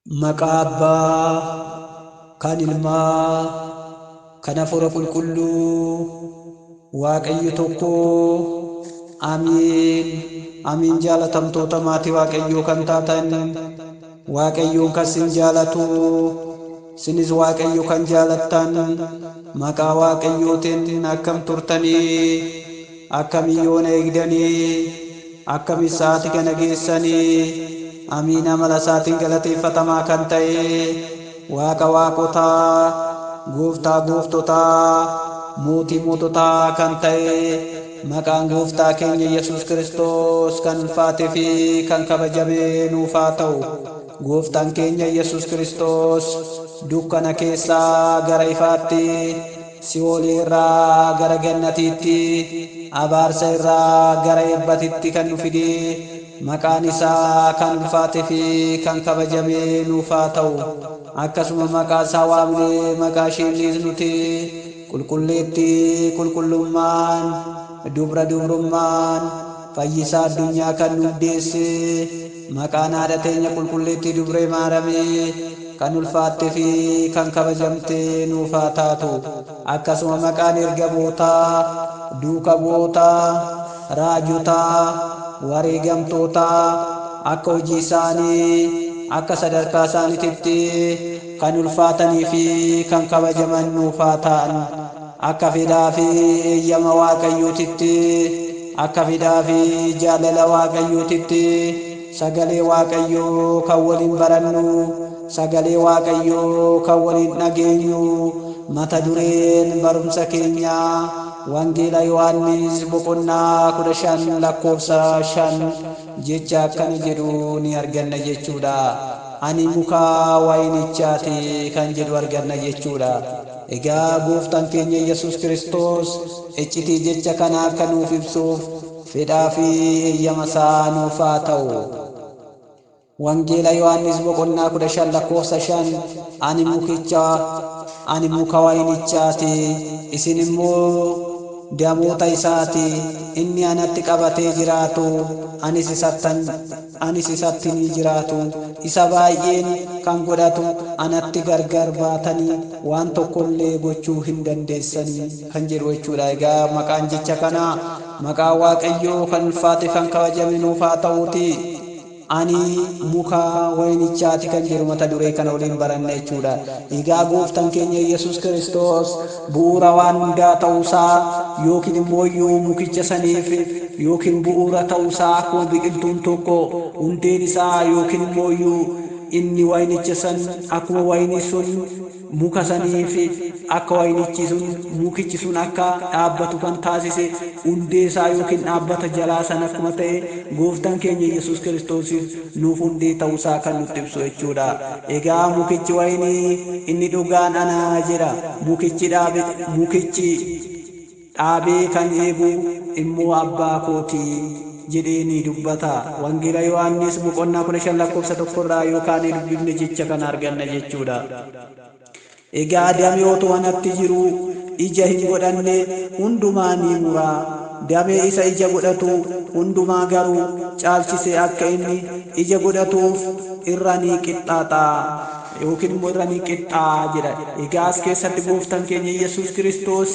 Maqaa Abbaa, kan Ilmaa, kan Hafuura Qulqulluu, Waaqayyo tokko. Amiin. Amiin. Jaalatamtoota maatii Waaqayyoo kan taatan, Waaqayyoon kan sin jaalatu, sinis Waaqayyo kan jaalattan, maqaa Waaqayyootiin akkam turtanii, akkam yoona eegdanii, akkamis sa'aatii kana geessanii? Amiin. Amala isaatiin galateeffatamaa kan ta'e, Waaqa waaqotaa, Gooftaa gooftotaa, Mootii moototaa kan ta'e, maqaan Gooftaa keenya Yesus Kiristoos kan ulfaatee fi kan kabajame nuuf haa ta'u. Gooftaan keenya Yesus Kiristoos dukkana keessaa gara ifaatti, si'oolii irraa gara gannatiitti, abaarsa irraa gara eebbatitti kan nu fide, maqaan isaa kan ulfaatee fi kan kabajame nuuf haa ta'u. Akkasuma maqaa isaa waamnee maqaa isheenis nuti qulqulleettii qulqullummaan, dubra dubrummaan, fayyisaa addunyaa kan nuuf deesse, maqaan haadha teenya qulqulleettii Dubree Maaramii kan ulfaattee fi kan kabajamte nuuf haa taatu. Akkasuma maqaan ergamootaa, duuka bu'ootaa, raajotaa, wareegamtootaa akka hojii isaanii, akka sadarkaa isaaniititti kan ulfaatanii fi kan kabajaman nuuf haa ta'an. Akka fedhaa fi eeyyama Waaqayyootitti, akka fedhaa fi jaalala Waaqayyootitti, sagalee Waaqayyoo kan waliin barannu, sagalee Waaqayyoo kan waliin dhageenyu, mata dureen barumsa keenyaa Wangeela Yohaannis boqonnaa 15 lakkoofsa 5 jecha akkana jedhu ni arganna jechuudha. "Ani muka wayinichaati" kan jedhu arganna jechuudha. Egaa Gooftaan keenya Yesus Kiristoos iccitii jecha kana akka nuuf ibsuuf fedhaa fi eeyyama isaa nuuf haa ta'u. Wangeela Yohaannis boqonnaa 15 lakkoofsa 5, "Ani mukicha, ani muka wayinichaati, isin immoo damoota isaati. Inni anatti qabatee jiraatu, anis isatti ni jiraatu. Isa baay'een kan godhatu, anatti gargar baatanii waan tokkollee gochuu hin dandeessanii" kan jedhu jechuudha. Egaa maqaan jecha kanaa, maqaa Waaqayyoo kan ulfaate kan kabajame nuuf haa ta'uuti. "Ani muka wayinichaati" kan jedhu mata duree kana waliin baranna jechuudha. Egaa Gooftaan keenya Yesus Kiristoos bu'uura waan hundaa ta'uusaa, yookiin immoo iyyuu mukicha saniif yookiin bu'uura ta'uusaa, akkuma biqiltuun tokko hundeen isaa yookiin immoo iyyuu inni wayinicha san, akkuma wayinii sun muka saniif, akka wayinichi sun, mukichi sun akka dhaabbatu kan taasise hundee isaa yookiin dhaabbata jalaa san akkuma ta'e, Gooftaan keenya Yesus Kiristoosiif nuuf hundee ta'uusaa kan nutti ibsu jechuudha. Egaa "Mukichi wayinii inni dhugaan ana" jedha. "Mukichi dhaabe, mukichi dhaabee kan eegu immoo abbaa kootii" jedhee ni dubbata. Wangeela Yohaannis boqonnaa 15 lakkoofsa 1rraa yookaan dubbifne jecha kana arganna jechuudha. Egaa "Damee otoo anatti jiru ija hin godhanne hundumaa ni mura. Damee isa ija godhatu hundumaa garuu caalchisee akka inni ija godhatuuf irra ni qixxaaxa yookiin immoo irra ni qixxaa" jedha. Egaa as keessatti Gooftaan keenya Yesus Kiristoos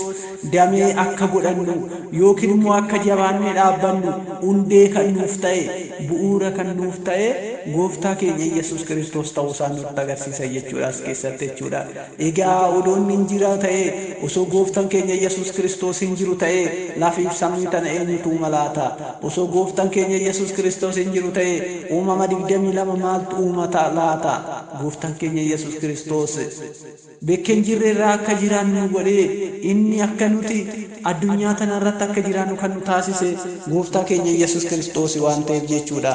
damee akka godhannu yookiin immoo akka jabaannee dhaabbannu hundee kan nuuf ta'e, bu'uura kan nuuf ta'e Gooftaa keenya Yesus Kiristoos ta'uusaa nutti agarsiisa jechuudha as keessatti jechuudha. Egaa odoo inni hin jira ta'e, osoo Gooftaan keenya Yesus Kiristoos hin jiru ta'e, lafiif samii tana eenyutu uuma laata? Osoo Gooftaan keenya Yesus Kiristoos hin jiru ta'e, uumama 22 maaltu uumata laata? Gooftaan keenya Yesus Kiristoos bekkeen jirre irraa akka jiraannu nu godhee, inni akka nuti addunyaa tana irratti akka jiraannu kan nu taasise Gooftaa keenya Yesus Kiristoos waan ta'eef jechuudha.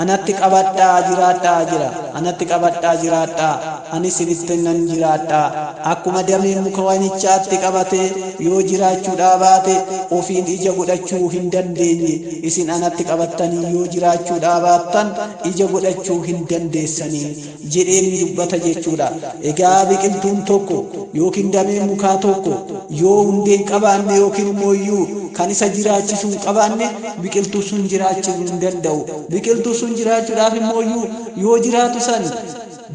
"Anatti qabadhaa jiraadhaa" jira. "Anatti qabadhaa jiraadhaa, anis isinitti nan jiraadhaa. Akkuma dameen muka wayinichaatti qabatee yoo jiraachuudhaa baate ofiin ija godhachuu hin dandeenye, isin anatti qabattanii yoo jiraachuudhaa baattan ija godhachuu hin dandeessanii" jedhee ni dubbata jechuudha. Egaa biqiltuun tokko yookiin dameen mukaa tokko yoo hundee hin qabaanne yookiin immoo iyyuu kan isa jiraachisu hin qabaanne, biqiltuu sun jiraachuu hin danda'u. Biqiltuu sun jiraachuudhaaf immoo iyyuu yoo jiraatu san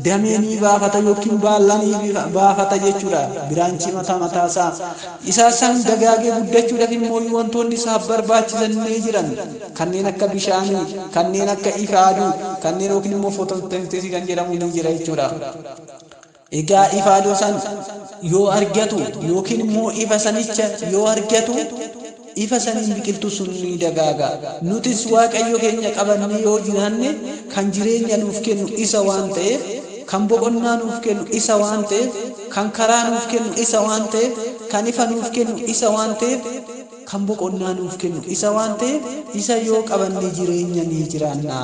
damee ni baafata yookiin baala ni baafata jechuudha. Branchii mataa mataasaa isaa san dagaagee guddachuudhaaf immoo wantoonni isaaf barbaachisan ni jiran, kanneen akka bishaanii, kanneen akka ifa aduu, kanneen yookiin immoo photosynthesis kan jedhamu ni jira jechuudha. Egaa ifa aduu san yoo argatu yookiin immoo ifa sanicha yoo argatu, ifa saniin biqiltuu sun ni dagaaga. Nutis Waaqayyo keenya qabannee yoo jiraanne, kan jireenya nuuf kennu isa waan ta'eef, kan boqonnaa nuuf kennu isa waan ta'eef, kan karaa nuuf kennu isa waan ta'eef, kan ifa nuuf kennu isa waan ta'eef, kan boqonnaa nuuf kennu isa waan ta'eef, isa yoo qabanne jireenya ni jiraanna.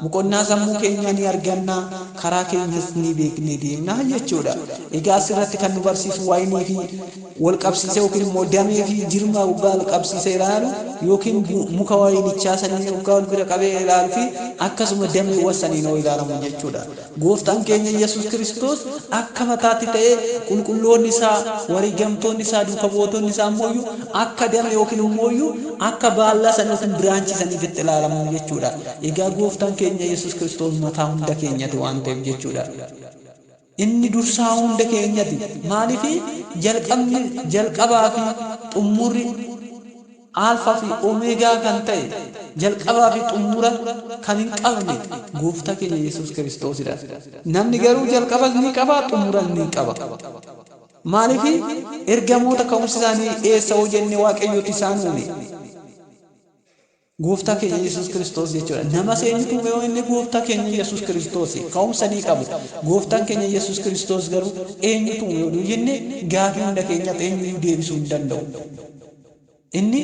Boqonnaa sammuu keenyaa ni arganna, karaa keenyas ni beeknee deemna jechuudha. Egaa asirratti kan nu barsiisu wayinii fi wal qabsiisee yookiin immoo damee fi jirma wal qabsiisee ilaalu yookiin muka wayinichaa sanii yookaan wal bira qabee ilaalu fi akkasuma dameewwan saniin yoo ilaalamu jechuudha. Gooftaan keenya Yesuus Kiristoos akka mataatti ta'ee, qulqulloonni isaa, wareegamtoonni isaa, duuka buutonni isaa immoo akka damee yookiin immoo akka baallaa sanii yookiin branchii saniif itti ilaalamu jechuudha. Egaa Gooftaan keenya Yesuus Kiristoos mataa hunda keenyati waan ta'eef jechuudha. Inni dursaa hunda keenyati. Maaliif? Jalqabni jalqabaa fi xumurri, Alfaa fi Omeegaa kan ta'e, jalqabaa fi xumura kan hin qabne Gooftaa keenya Yesuus Kiristoosidha. Namni garuu jalqabas ni qaba, xumuras ni qaba. Maaliif? Ergamoota ka'umsi isaanii eessa hoo jenne, Waaqayyooti isaan uume. Gooftaa keenya Yesuus Kiristoos jechuudha. Nama eenyutu uume yoo inni, Gooftaa keenya Yesuus Kiristoos ka'umsa ni qabu. Gooftaan keenya Yesuus Kiristoos garuu eenyutu uume yoo jenne, gaafii hunda keenyaaf eenyuyyuu deebisuu hin danda'u. Inni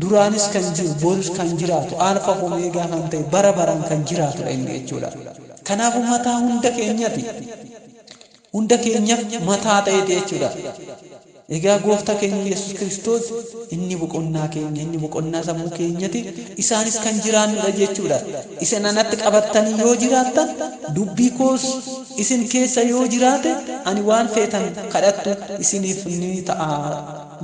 duraanis kan jiru, borus kan jiraatu, Alfa Omeegaa kan ta'e, bara baraan kan jiraatudha inni jechuudha. Kanaafuu mataa hunda keenyati. Hunda keenyaaf mataa ta'eeti jechuudha. Egaa Gooftaa keenya Yesuus Kiristoos inni boqonnaa keenya, inni boqonnaa sammuu keenyati, isaanis kan jiraannudha jechuudha. Isin anatti qabattanii yoo jiraattan, dubbii koos isin keessa yoo jiraate, ani waan feetan kadhattu, isiniif ni ta'a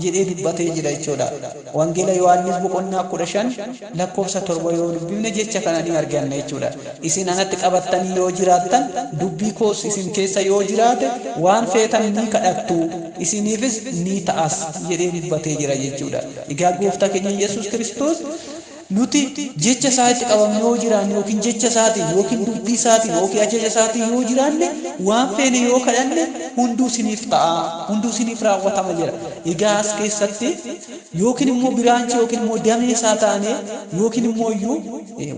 jedhee dubbatee jira jechuudha. Wangeela Yohaannis boqonnaa 15 lakkoofsa 7 yoo dubbifne, jecha kana ni arganna jechuudha. Isin anatti qabattanii yoo jiraattan, dubbii koos isin keessa yoo jiraate, waan feetan ni kadhattu, isiniifis ni ta'as jedhee dubbatee jira jechuudha. Egaa Gooftaa keenya Yesuus Kiristoos nuti jecha isaatti qabamne yoo jiraanne, yookiin jecha isaatiin yookiin dubbii isaatiin yookiin ajaja isaatiin yoo jiraanne, waan feene yoo kadhanne, hunduu isiniif ta'a, hunduu isiniif raawwatama jedha. Egaa as keessatti yookiin immoo branchii yookiin immoo damee isaa taane yookiin immoo iyyuu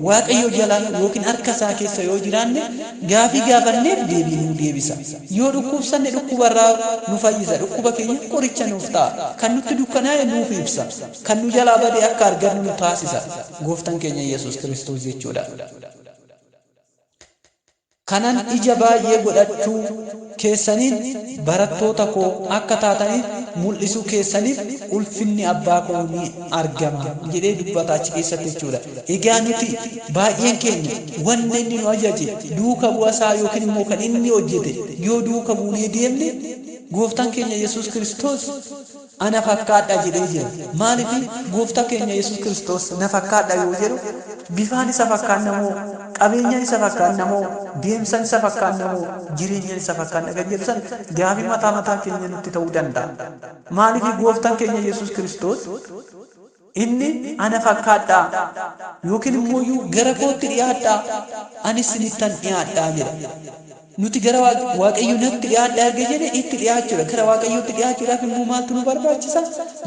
Waaqayyo jala yookiin harka isaa keessa yoo jiraanne, gaafii gaafanneef deebii nuu deebisa. Yoo dhukkubsanne, dhukkubarraa nu fayyisa, dhukkuba keenya qoricha nuuf ta'a. Kan nutti dukkanaa'e nuuf ibsa. Kan nu jalaa bade akka argannu nu taasisa. Gooftaan keenya Yesuus Kiristoos jechuudha. Kanan ija baay'ee godhachuu keessaniin barattoota koo akka taataniif mul'isuu keessaniif ulfinni abbaa koo ni argama jedhee dubbata achi keessatti jechuudha. Egaa nuti baay'een keenya wanna inni nu ajaje duuka bu'asaa yookiin immoo kan inni hojjete yoo duuka buunee deemne, Gooftaan keenya Yesuus Kiristoos ana fakkaadha jedhee jira. Maaliif? Gooftaa keenya Yesuus Kiristoos na fakkaadha yoo jedhu, bifaan isa fakkaanna moo, qabeenyaan isa fakkaanna moo, deemsaan isa fakkaanna moo, jireenyaan isa fakkaanna kan jedhu san gaafii mataa mataa keenya nutti ta'uu danda'a. Maaliif? Gooftaan keenya Yesuus Kiristoos inni ana fakkaadhaa yookiin immoo gara kootti dhiyaadhaa, anis isinittan dhiyaadhaa jedha. Nuti gara Waaqayyo natti dhiyaadhaa erga jedhe, itti dhiyaachuudha. Gara Waaqayyootti dhiyaachuudhaaf immoo maaltu nu barbaachisa?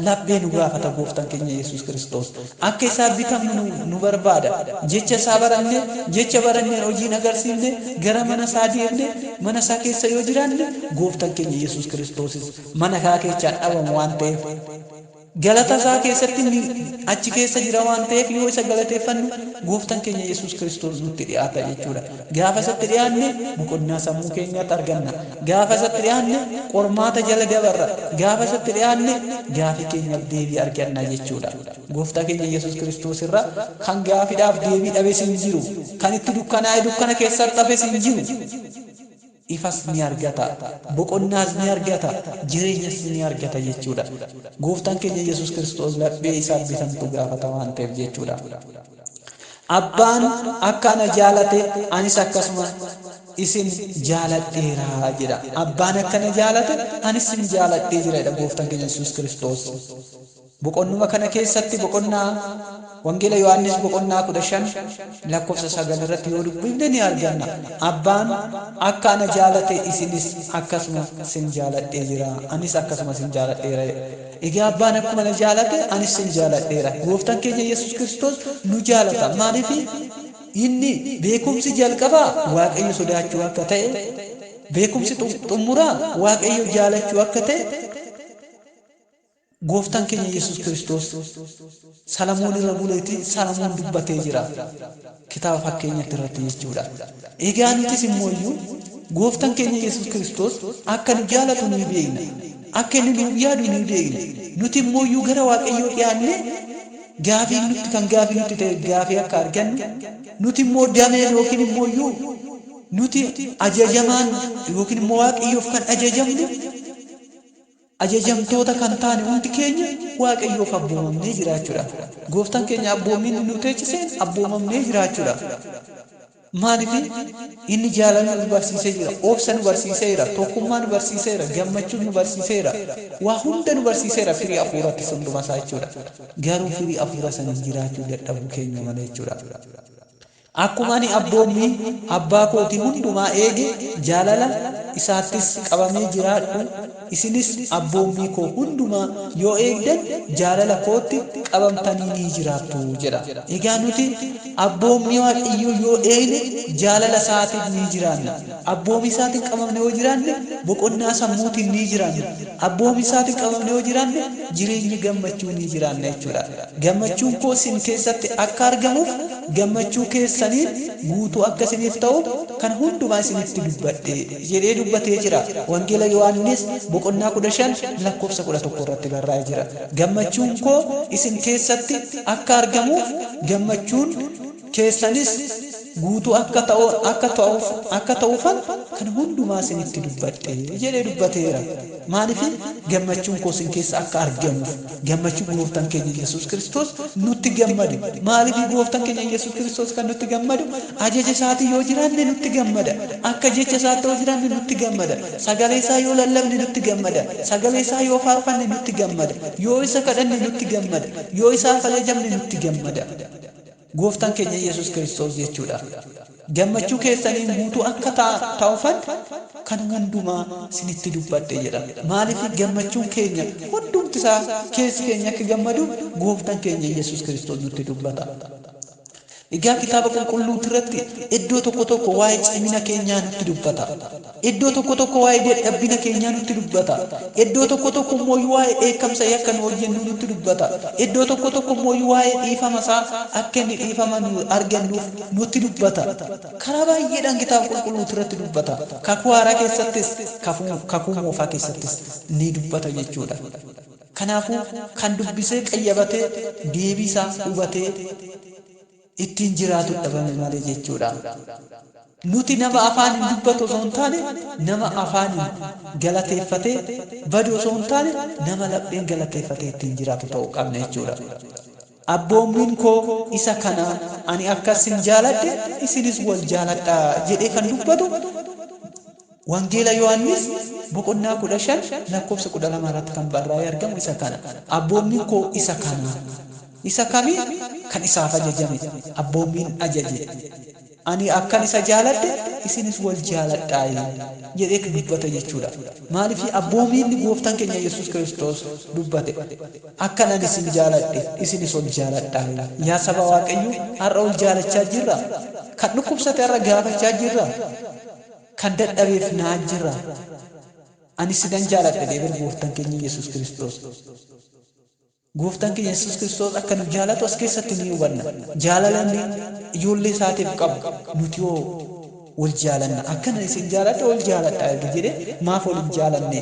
Laphee nu gaafata Gooftaan keenya Yesuus Kiristoos. Akka isaa bitamnu nu barbaada. Jecha isaa baranne, jecha baranneen hojiin agarsiifne, gara mana isaa deemne, mana isaa keessa yoo jiraanne, Gooftaan keenya Yesuus Kiristoosis mana isaa keessaa dhabamu waan ta'eef, galata isaa keessatti achi keessa jira waan ta'eef, yoo isa galateeffannu, Gooftaan keenya Yesuus Kiristoos nutti dhiyaata jechuudha. Gaafa isatti dhiyaanne, boqonnaa sammuu keenyaatti arganna. Gaafa isatti dhiyaanne, qormaata jala dabarra. Gaafa isatti dhiyaanne, gaafii keenyaaf deebii arganna jechuudha. Gooftaa keenya Yesuus Kiristoos irraa kan gaafiidhaaf deebii dhabes hin jiru. Kan itti dukkanaa'e dukkana keessatti hafes hin jiru. Ifas ni argata, boqonnaas ni argata, jireenyas ni argata jechuudha. Gooftaan keenya Yesuus Kiristoos laphee isaaf bitamtu gaafata waan ta'eef jechuudha. Abbaan akka ana jaalate, anis akkasuma isin jaaladheera jedha. Abbaan akkana jaalate anis isin jaaladhee jira jedha gooftaan keenya Yesuus Kiristoos. Boqonnuma kana keessatti boqonnaa Wangeela Yohaannis boqonnaa 15 lakkoofsa 9 irratti yoo dubbifne ni arganna. Abbaan akka ana jaalate isinis akkasuma sin jaaladhee jira. Anis akkasuma sin jaaladheera. Egaa abbaan akkuma na jaalate anis sin jaaladheera. Gooftaan keenya Yesuus Kiristoos nu jaalata. Maaliif? Inni beekumsi jalqabaa Waaqayyo sodaachuu akka ta'e, beekumsi xumuraa Waaqayyo jaalachuu akka ta'e gooftaan keenya Yesuus Kiristoos Salamoon irra buleetii Salamoon dubbatee jira. Kitaaba fakkeenyatti irratti jechuudha. Egaa nutis immoo iyyuu gooftaan keenya Yesuus Kiristoos akka nu jaalatu ni beekna. Akka inni nuuf yaadu ni beekna. Nuti immoo iyyuu gara Waaqayyoo dhiyaannee gaafii nutti kan gaafii nutti ta'e gaafii akka argannu, nuti immoo dameen yookiin immoo iyyuu nuti ajajamaan yookiin immoo Waaqayyoof kan ajajamnu ajajamtoota kan taane hundi keenya Waaqayyoof abboomamnee jiraachuudha. Gooftaan keenya abboommiin nu teechiseen abboomamnee jiraachuudha. Maaliif? Inni jaalala nu barsiisee jira, obsa nu barsiiseera, tokkummaa nu barsiiseera, gammachuu nu barsiiseera, waa hunda nu barsiiseera firii hafuuratti hunduma isaa jechuudha. Garuu firii hafuura saniin jiraachuu dadhabuu keenya malee jechuudha. Akkuma ani abboommii abbaa kootii hundumaa eege jaalala isaattis qabamee jiraadhu, isinis abboommii koo hundumaa yoo eegdan jaalala kootti qabamtanii ni jiraattu jedha. Egaa nuti abboommii Waaqayyoo yoo eegne jaalala isaatiif ni jiraanna. Abboommii isaatiin qabamne yoo jiraanne boqonnaa sammuutiin ni jiraanna. Abboommii isaatiin qabamne yoo jiraanne jireenya gammachuu ni jiraanna jechuudha. Gammachuun koo isin keessatti akka argamuuf gammachuu keessaniin guutuu akka isiniif ta'uuf kan hundumaa isinitti dubbadhe jedhee dubbatee jira. Wangeela Yohaannis boqonnaa 15 lakkoofsa 11 irratti barraa'ee jira. Gammachuun koo isin keessatti akka argamuuf gammachuun keessanis guutuu akka ta'uufan kan hundumaa isinitti dubbadhe jedhee dubbateera. Maaliif? Gammachuun koo isin keessa akka argamuuf. Gammachuu gooftaan keenya Yesuus Kiristoos nutti gammadu. Maaliif gooftaan keenya Yesuus Kiristoos kan nutti gammadu? Ajaja isaatii yoo jiraanne nutti gammada. Akka jecha isaatti yoo jiraanne nutti gammada. Sagalee isaa yoo lallabne nutti gammada. Sagalee isaa yoo faarfanne nutti gammada. Yoo isa kadhanne nutti gammada. Yoo isaaf ajajamne nutti gammada. Gooftaan keenya Yesuus Kiristoos jechuudha. Gammachuu keessaniin guutuu akka ta'uufan kan hundumaa isinitti dubbadhe jedha. Maaliif? Gammachuun keenya hundumti isaa keessi keenya akka gammaduuf gooftaan keenya Yesuus Kiristoos nutti dubbata. Egaa kitaaba qulqulluu irratti iddoo tokko tokko waa'ee cimina keenyaa nutti dubbata. Iddoo tokko tokko waa'ee dadhabbina keenyaa nutti dubbata. Iddoo tokko tokko immoo waa'ee dheekkamsa yakka nu hojjennu nutti dubbata. Iddoo tokko tokko immoo waa'ee dhiifama isaa akka inni dhiifama nu argannuuf nutti dubbata. Karaa baay'eedhaan kitaaba qulqulluu irratti dubbata. Kakuu haaraa keessattis kakuu moofaa keessattis ni dubbata jechuudha. Kanaafuu kan dubbisee qayyabatee deebii isaa hubatee ittiin jiraatu dhabame malee jechuudha. Nuti nama afaan hin dubbatu osoo hin taane, nama afaan galateeffatee badu osoo hin taane, nama lapheen galateeffatee ittiin jiraatu ta'uu qabna jechuudha. Abboommiin koo isa kana, ani akkasin jaaladhe isinis wal jaaladhaa jedhee kan dubbatu Wangeela Yohaannis boqonnaa 15 lakkoofsa 12 irratti kan barraa'ee argamu isa kana. Abboommiin koo isa kana. Isa kamii? Kan isaaf ajajame. Abboommiin ajaje. Ani akkan isa jaaladhe isinis wal jaaladhaa jedhee dubbata jechuudha. Maaliif? Abboommiin gooftaan keenya Yesuus Kiristoos dubbate. Akkan ani isin jaaladhe isinis wal jaaladhaa. Yaa saba Waaqayyoo, har'a wal jaalachaa jirra. Kan dhukkubsate har'a gaafachaa jirra. Kan dadhabeef naa jirra. Ani sinan jaaladha jedhee gooftaan keenya Yesuus Kiristoos. Gooftaan keenya Yesuus Kiristoos akka nu jaalatu as keessatti ni hubanna. Jaalala inni ijoollee isaatiif qabu nuti hoo wal jaalanna. Akkana isin jaaladha wal jaaladha erga jedhee maaf wal hin jaalanne?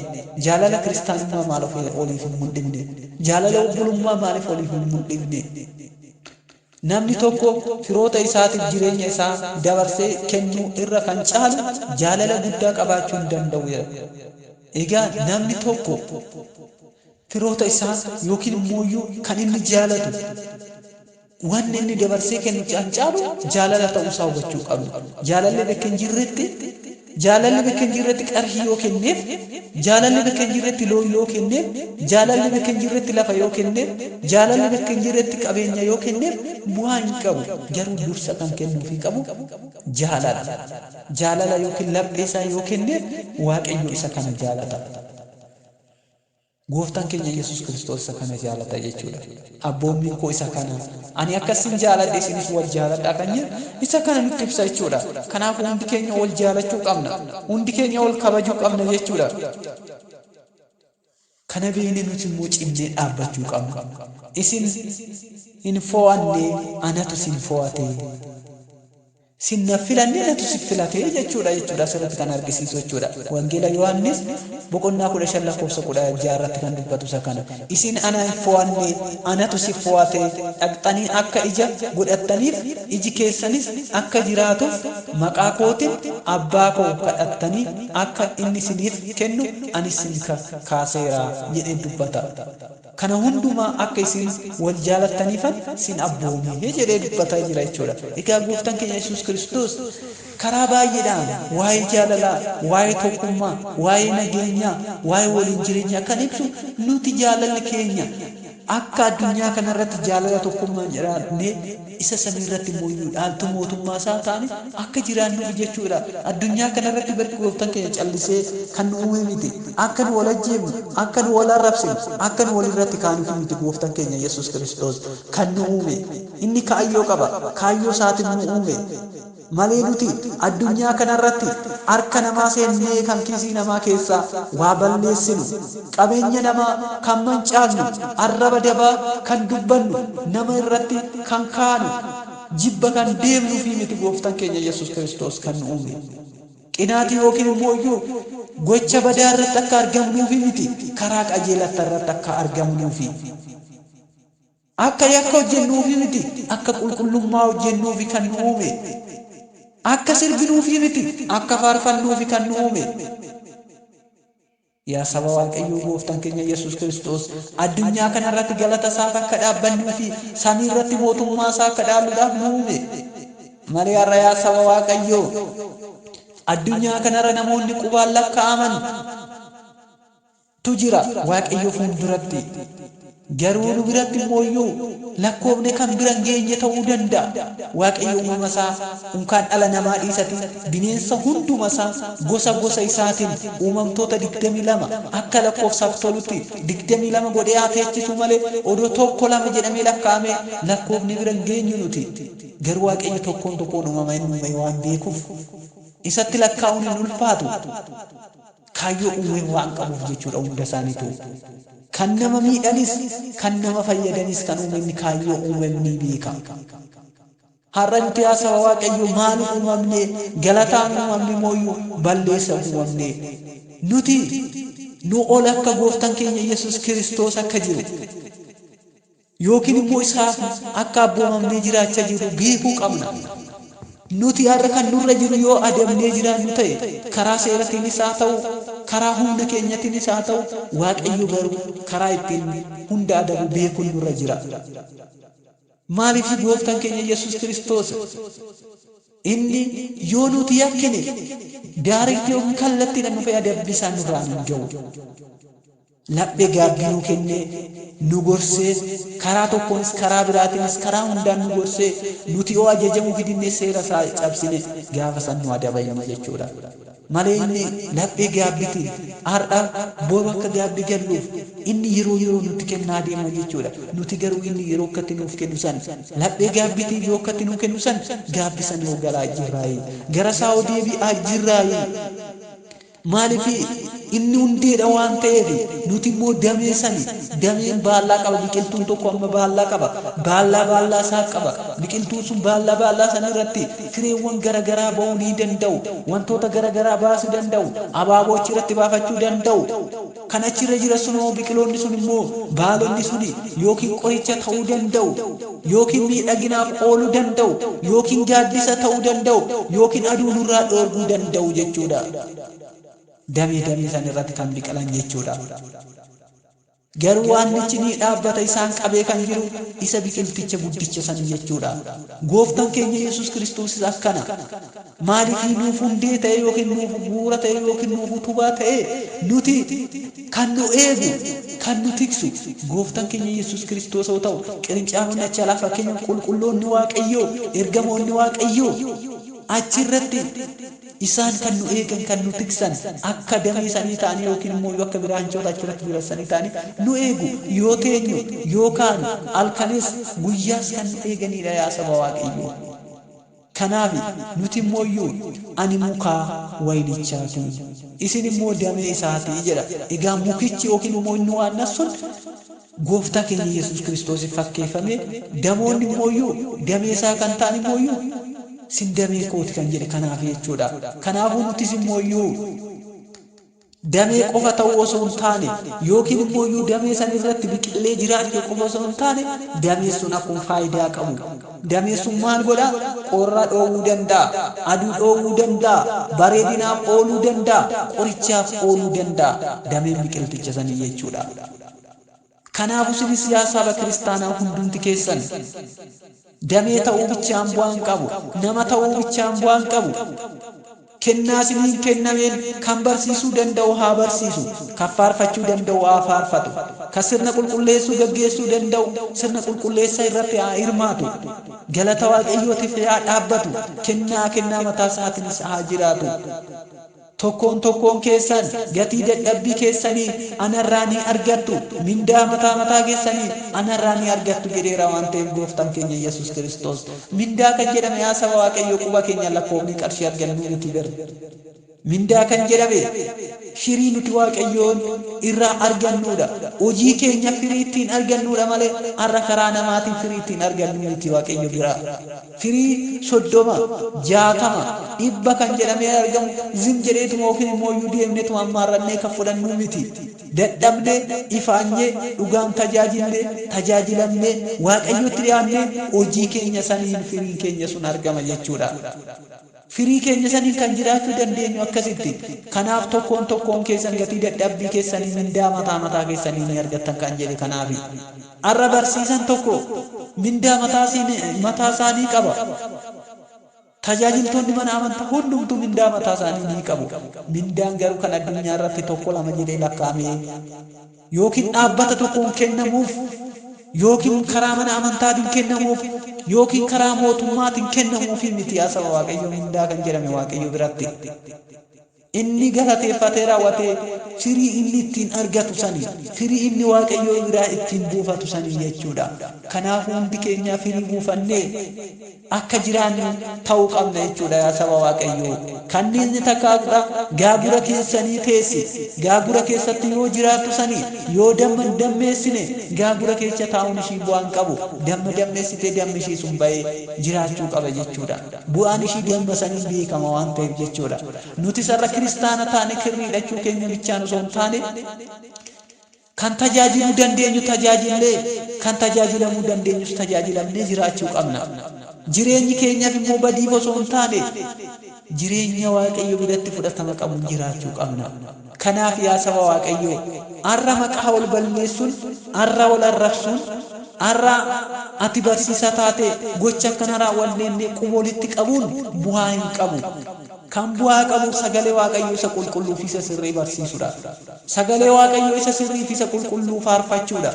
Jaalala kiristaanummaa maaliif waliif hin mul'ifne? Jaalala obbolummaa maaliif waliif hin mul'ifne? Namni tokko firoota isaatiif jireenya isaa dabarsee kennuu irra kan caalu jaalala guddaa qabaachuu hin danda'u jedha. Egaa namni tokko firoota isaa yookiin immoo kan inni jaalatu Wanni inni dabarsee kennu kan caalu jaalala ta'uusaa hubachuu qabna. Jaalalli bakka hin jirretti, jaalalli bakka hin jirretti qarshii yoo kenneef, jaalalli bakka hin jirretti loon yoo kenneef, jaalalli bakka hin jirretti lafa yoo kenneef, jaalalli bakka hin jirretti qabeenya yoo kenneef bu'aa hin qabu. Garuu dursa kan kennuufii qabu jaalala. Jaalala yookiin laphee isaa yoo kenneef, Waaqayyo isa kana jaalata. Gooftaan keenya Yesuus Kiristoos isa kana jaalata jechuudha. Abboommiin koo isa kana. Ani akkasin jaaladhe, isinis wal jaaladhaa kan jedhu isa kana nutti ibsa jechuudha. Kanaafuu hundi keenya wal jaalachuu qabna. Hundi keenya wal kabajuu qabna jechuudha. Kana beeknee nuti immoo cimnee dhaabbachuu qabna. Isin hin fo'anne, anatu isin fo'ate. Sin na filanne, natu si filate jechuudha asirratti kan argisiisu jechuudha. Wangeela Yohaannis boqonnaa 15 lakkoofsa 16 irratti kan dubbatu isa kana. Isin ana hin fo'anne, anatu si fo'ate, dhaqxanii akka ija godhattaniif, iji keessanis akka jiraatuuf, maqaa kootiin abbaa koo kadhattanii akka inni isiniif kennu ani isin kaaseera jedhee dubbata. Kana hundumaa akka isin wal jaalattaniifan sin abboome jedhee dubbataa jira jechuudha. Egaa gooftaan keenya Yesuus Kiristoos karaa baay'eedhaan waa'ee jaalalaa, waa'ee tokkummaa, waa'ee nageenyaa, waa'ee waliin jireenyaa kan ibsu, nuti jaalalli keenya akka addunyaa kanarratti jaalala tokkummaan jiraannee isa samiirratti immoo dhaaltu mootummaa isaa taane akka jiraannuuf jechuudha. Addunyaa kanarratti barki gooftaan keenya callisee kan nu uume miti. Akka nu wal ajjeefnu, akka nu wal arrabsinu, akka nu walirratti kaanuuf miti gooftaan keenya Yesuus Kiristoos kan nu uume. Inni kaayyoo qaba. Kaayyoo isaatiin nu uume. Malee nuti addunyaa kanarratti harka namaa seennee kan kiisii namaa keessaa waa balleessinu, qabeenya namaa kan mancaasnu, arraba dabaa kan dubbannu, nama irratti kan kaanu, jibba kan deemnuufi miti gooftaan keenya Yesuus Kiristoos kan nu uume. Qinaatii yookiin immoo iyyuu gocha badaa irratti akka argamnuufi miti, karaa qajeelatta irratti akka argamnuufi. Akka yakka hojjennuufi miti, akka qulqullummaa hojjennuufi kan nu uume. Akka sirbinuufi miti, akka faarfannuufi kan nu uume. Yaa saba Waaqayyoo, gooftaan keenya Yesuus Kiristoos addunyaa kanarratti galata isaaf akka dhaabbannuu fi samii irratti mootummaa isaa akka dhaalluudhaaf nu uume. Malee har'a, yaa saba Waaqayyoo, addunyaa kanarra namoonni qubaan lakkaa'aman tu jira Waaqayyo fuulduratti. Garuu nu biratti immoo iyyuu lakkoofne kan bira hin geenye ta'uu danda'a. Waaqayyo uumama isaa unkaan dhala namaa dhiisati bineensa hunduma isaa gosa gosa isaatiin uumamtoota 22 akka lakkoofsaaf tolutti 22 godhee haa teechisu malee, odoo tokko lama jedhamee lakkaa'ame lakkoofne bira hin geenyu nuti. Garuu Waaqayyo tokkoon tokkoon uumama inni uume waan beekuuf isatti lakkaa'uun hin ulfaatu. Kaayyoo uumee waan qabuuf jechuudha hunda isaaniitu. Kan nama miidhanis, kan nama fayyadanis kan uume inni kaayyoo uumeef ni beeka. Har'a nuti, yaa saba Waaqayyoo, maaliif uumamne? Galataan uumamne mooyyuu balleessa uumamne? Nuti nu ol akka gooftaan keenya Yesuus Kiristoos akka jiru yookiin immoo isaaf akka abboomamnee jiraachaa jirru beekuu qabna. Nuti har'a kan nurra jiru yoo adabnee jiraannu ta'e, karaa seeratiinis haa ta'u, karaa humna keenyatiinis haa ta'u, Waaqayyo garuu karaa ittiin hunda adabu beekuun nurra jira. Maaliif? Gooftaan keenya Yesuus Kiristoos inni yoo nuti yakkine direct yookiin kallattiidhaan dhufee adabbii isaan nurraan hin ga'u. Laphee gaabbii nuu kennee, nu gorsee, karaa tokkoonis karaa biraatiinis karaa hundaan nu gorsee, nuti yoo ajajamuu fidinnee seera isaa cabsine gaafa san nu adaba inni jechuudha. Malee inni laphee gaabbitiin har'a boru akka gaabbii galluuf inni yeroo yeroo nutti kennaa deema jechuudha. Nuti garuu inni yeroo akkatti nuuf kennu san, laphee gaabbitiin yoo akkatti nuu kennu san, gaabbii san yoo galaa jirraayi, gara isaa yoo deebi'aa jirraayi. Maaliif? Inni hundeedha waan ta'eef, nuti immoo damee sani. Dameen baallaa qaba. Biqiltuun tokko amma baallaa qaba. Baallaa baallaa isaa qaba. Biqiltuun sun baallaa baallaa sana irratti fireewwan garagaraa ba'uu ni danda'u. Wantoota garagaraa baasuu danda'u. Abaaboo achirratti baafachuu danda'u. Kan achirra jira sun immoo, biqiloonni sun immoo, baalonni suni yookiin qoricha ta'uu danda'u, yookiin miidhaginaaf ooluu danda'u, yookiin gaaddisa ta'uu danda'u, yookiin aduu nurraa dhoorguu danda'u jechuudha. Damee damee san irratti kan biqilan jechuudha. Garuu waannichi ni dhaabbata, isaan qabee kan jiru isa biqilticha guddicha san jechuudha. Gooftaan keenya Yesuus Kiristoosis akkana. Maaliif nuuf hundee ta'e yookiin nuuf bu'uura ta'e yookiin nuuf utubaa ta'e? Nuti kan nu eegu, kan nu tiksu Gooftaan keenya Yesuus Kiristoos yoo ta'u, qirincaafoonni achi alaa, fakkeenyaaf qulqulloonni Waaqayyoo, ergamoonni Waaqayyoo achirratti isaan kan nu eegan, kan nu tiksan, akka damee sanii ta'anii yookiin immoo akka biraanchoota achirratti biransanii ta'anii nu eegu. Yoo teenyu yookaan halkanis guyyaas kan nu eeganidha, yaa saba Waaqayyoo. Kanaaf nuti immoo ani mukaa wayinichaati, isin immoo damee isaati jedha. Egaa mukichi yookiin immoo inni waan sun Gooftaa keenya Yesuus Kiristoosiif fakkeeffame, damoonni immoo damee isaa kan ta'an immoo sin damee kooti kan jedhe kanaaf jechuudha. Kanaafuu nutis immoo damee qofa ta'uu osoo hin taane, yookiin immoo damee san irratti biqilee jiraachuu qofa osoo hin taane, damee sun akkuma faayidaa qabu. Damee sun maal godhaa? Qorra dhoowwuu danda'a, aduu dhoowwuu danda'a, bareedinaaf ooluu danda'a, qorichaaf ooluu danda'a dameen biqilticha sanii jechuudha. Kanaafuu isinis yaa saba kiristaanaa hundumti keessan damee ta'uu bichaan bu'aan qabu, nama ta'uu bichaan bu'aan qabu. Kennaa isiniin kennameen kan barsiisuu danda'u haa barsiisu, kan faarfachuu danda'u haa faarfatu, kan sirna qulqulleessuu gaggeessuu danda'u sirna qulqulleessaa irratti haa hirmaatu, galata Waaqayyootiif haa dhaabbatu, kennaa kennaa mataa isaatiinis haa jiraatu. Tokkoon tokkoon keessan gatii dadhabbii keessanii anarraa ni argattu, mindaa mataa mataa keessanii anarraa ni argattu jedheera waan ta'eef Gooftaan keenya Yesuus Kiristoos. Mindaa kan jedhame, yaa saba Waaqayyoo, quba keenya lakkoofni qarshii argannu miti ber. Mindaa kan jedhame firii nuti Waaqayyoon irraa argannuudha. Hojii keenya firii ittiin argannuudha malee har'a karaa namaatiin firii ittiin argannu miti Waaqayyo biraa. Firii 30, 60, 100 kan jedhamee argamu zim jedheetuma yookiin immoo iyyuu deemneetuma ammaarrannee kan fudhannu miti. Dadhabnee, ifaanyee, dhugaan tajaajillee, tajaajilamnee, Waaqayyotti dhiyaannee hojii keenya saniin firiin keenya sun argama jechuudha. Firii keenya saniin kan jiraachuu dandeenyu akkasitti. Kanaaf tokkoon tokkoon keessan gatii dadhabbii keessanii, mindaa mataa mataa keessanii ni argattan kan jedhe kanaafi. Har'a barsiisan tokko mindaa mataa isaanii qaba. Tajaajiltoonni mana amantaa hundumtuu mindaa mataa isaanii ni qabu. Mindaan garuu kan addunyaa irratti tokko lama jedhee lakkaa'amee yookiin dhaabbata tokkoon kennamuuf, yookiin karaa mana amantaatiin kennamuuf, yookiin karaa mootummaatiin kennamuufi miti, yaa saba Waaqayyoo. Mindaa kan jedhame Waaqayyo biratti inni galateeffatee raawwatee firii inni ittiin argatu sani, firii inni Waaqayyoo biraa ittiin buufatu sani jechuudha. Kanaafuu hundi keenyaa firii buufannee akka jiraannu ta'uu qabna jechuudha, yaa saba Waaqayyoo. Kanniisni takka gaagura keessanii teessi. Gaagura keessatti yoo jiraattu sani, yoo damma hin dammeessine, gaagura keessa taa'uun ishii bu'aan qabu. Damma dammeessitee dammi ishii sun ba'ee jiraachuu qaba jechuudha. Bu'aan ishii damma saniin beekama waan ta'eef jechuudha. Nuti sarara kiristaana taane kirrii hidhachuu keenya bichaan osoo hin taane, kan tajaajiluu dandeenyu tajaajillee, kan tajaajilamuu dandeenyus tajaajilamnee jiraachuu qabna. Jireenyi keenyaaf immoo badiif osoo hin taane, jireenya Waaqayyo biratti fudhatama qabuun jiraachuu qabna. Kanaaf yaa saba Waaqayyoo, har'a maqaa wal balleessuun, har'a wal arrabsuun, har'a ati barsiisaa taate gocha akkana raawwannee quba walitti qabuun bu'aa hin qabu. Kan bu'aa qabu sagalee Waaqayyoo isa qulqulluu fi isa sirrii barsiisuudha. Sagalee Waaqayyoo isa sirrii fi isa qulqulluu faarfachuudha.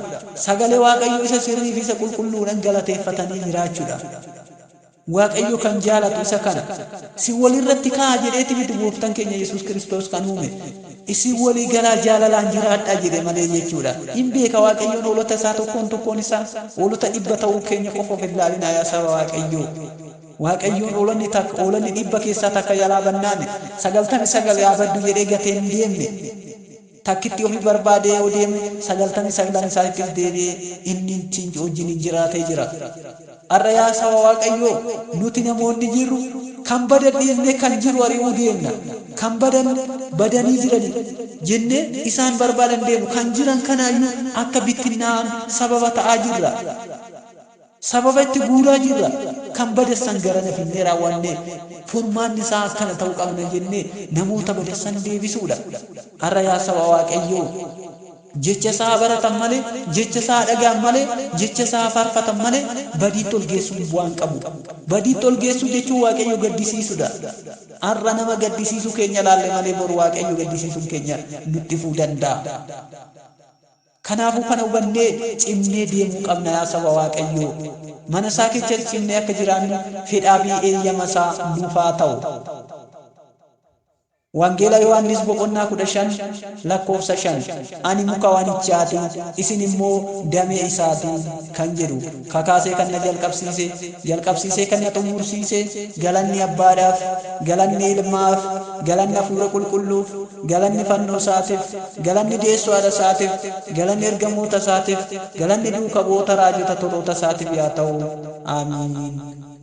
Sagalee Waaqayyoo isa sirrii fi isa qulqulluudhaan galateeffatanii jiraachuudha. Waaqayyo kan jaalatu isa kana. Si walirratti ka'a jedheeti miti Gooftaan keenya Yesuus Kiristoos kan uume. Isin walii galaa jaalalaan jiraadhaa jedhe malee jechuudha. Hin beeka Waaqayyoon hoolota isaa tokkoon tokkoon isaa. Hoolota 100 ta'uu keenya qofa of hin ilaalinaa, yaa saba Waaqayyoo. Waaqayyoon hoolonni takka, hoolonni 100 keessaa takka jalaa bannaan, 99 yaa baddu jedhee gatee hin deemne. Takkitti ofii barbaadee yoo deeme, 99 isaattis deebi'ee inni ittiin wajjin hin jiraatee jira. Har'a yaa saba Waaqayyoo, nuti namoonni jirru kan badan dhiisnee kan jiru ari'uu deemna. Kan badan badanii jiran jennee isaan barbaadan deemu, kan jiran kanaayyuu akka bittinnaa'an sababa ta'aa jirra. Sababa itti guuraa jirra. Kan badassan garana finnee raawwannee furmaanni isaa akkana ta'uu qabna jennee namoota badassan deebisuudha. Har'a yaa saba Waaqayyoo, Jecha isaa baratan malee, jecha isaa dhaga'an malee, jecha isaa faarfatan malee badiitti ol geessuun bu'aan qabu. Badiitti ol geessuu jechuun Waaqayyo gaddisiisudha. Har'a nama gaddisiisuu keenya laalle malee boru Waaqayyo gaddisiisuun keenya nutti fuu danda'a. Kanaafuu kana hubannee cimnee deemuu qabna yaa saba Waaqayyoo. Mana isaa keessatti cimnee akka jiraannu fedhaa fi eeyyama isaa nuuf haa ta'u. Wangeela Yohaannis boqonnaa 15 lakkoofsa 5, ani muka wanichaati, isin immoo damee isaati kan jedhu kakaasee kan na jalqabsiise, jalqabsiisee kan na xumursiise, galanni abbaadhaaf, galanni ilmaaf, galanni hafuura qulqulluuf, galanni fannoo isaatiif, galanni deessoo haadha isaatiif, galanni ergamoota isaatiif, galanni duuka bu'oota raajota toloota isaatiif yaa ta'u. Aamiin.